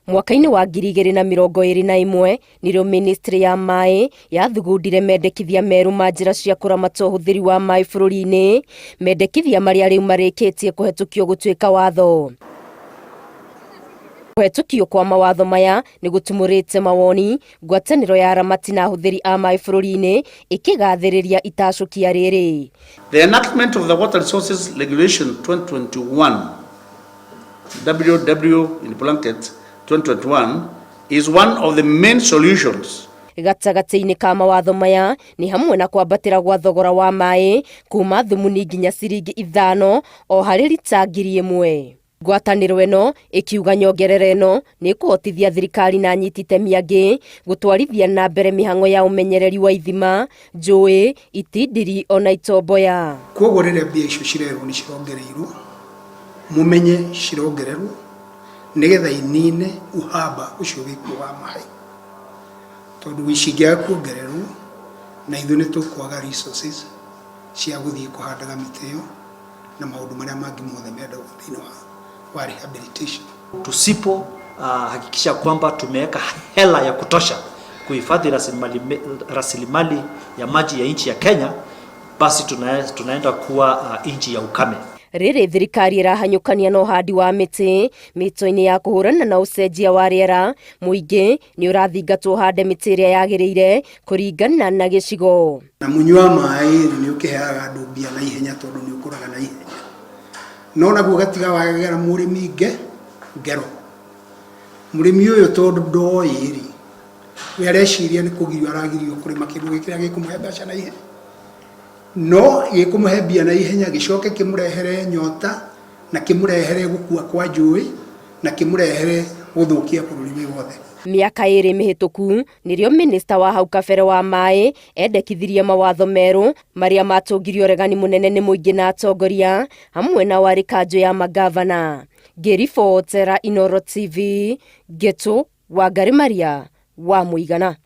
Mwaka-inĩ wa 2021 nĩrĩo ministry ya maĩ yathugundire mendekithia merũ ma njĩra cia kũramata ũhũthĩri wa maĩ bũrũri-inĩ, mendekithia marĩa rĩu marĩkĩtie kũhetũkio gũtuĩka watho. Kũhetũkio kwa mawatho maya nĩ gũtumũrĩte mawoni, ngwatanĩro ya aramati na ahũthĩri a maĩ bũrũri-inĩ ĩkĩgathĩrĩria itacũkia rĩrĩ. The enactment of the Water Resources Regulation 2021 WW in blanket 2021 is one of the main solutions. Gatagatĩ-inĩ ka mawatho maya nĩ hamwe na kwambatĩra gwa thogora wa maĩ kuma thumuni nginya ciringi 5 o harĩ rita 1000. Ngwatanĩro ĩno ĩkiuga nyongerera ĩno nĩ ĩkũhotithia thirikari na anyiti itemi angĩ gũtwarithia na mbere mĩhang'o ya ũmenyereri wa ithima, njũĩ, itindiri ona itomboya. Koguo rĩrĩa mbia icio cirerwo nĩ cirongereirwo, mumenye cirongererwo nĩgetha inine uhaba ũcio wĩkuo wa maĩ, tondũ cingĩaga kuongererwo na ithuĩ nĩ tũkwaga resources cia gũthiĩ kũhandaga mĩtĩ ĩyo na maũndũ marĩa mangĩ mothe mendagwo thĩinĩ wa rehabilitation. Tusipo hakikisha kwamba tumeweka hela ya kutosha kuhifadhi rasilimali ya maji ya nchi ya Kenya, basi tunaenda kuwa nchi ya ukame. Rĩrĩ thirikari ĩrahanyũkania na ũhandi wa mĩtĩ mĩto-inĩ ya kũhũrana na ũcenjia wa rĩera, mũingĩ nĩ ũrathingatwo ũhande mĩtĩ ĩrĩa yagĩrĩire kũringana na gĩcigo. Na mũnyua wa maĩ nĩ ũkĩheaga andũ mbia na ihenya tondũ nĩ ũkũraga na ihenya, no naguo gatiga wagera mũrĩmi ngero mũrĩmi ũyũ tondũ ndoĩ rĩ, we areciria nĩ kũgirio aragirio kũrĩma kĩndũ gĩkĩrĩa gĩkũmũhe mbeca na ihenya, no gĩkũmũhe mbia na ihenya gĩcoke kĩmũrehere nyota na kĩmũrehere gũkua kwa njũĩ na kĩmũrehere gũthũkia bũrũri wĩ wothe. Mĩaka 2 mĩhĩtũku nĩrĩo minista wa hau kabere wa maĩ endekithirie mawatho merũ marĩa matũngirie ũregani mũnene nĩ mũingĩ na atongoria hamwe na warĩ kanjũ ya magavana. Ngĩribotera Inooro TV, Ngetu Wangari Maria wa Mũigana.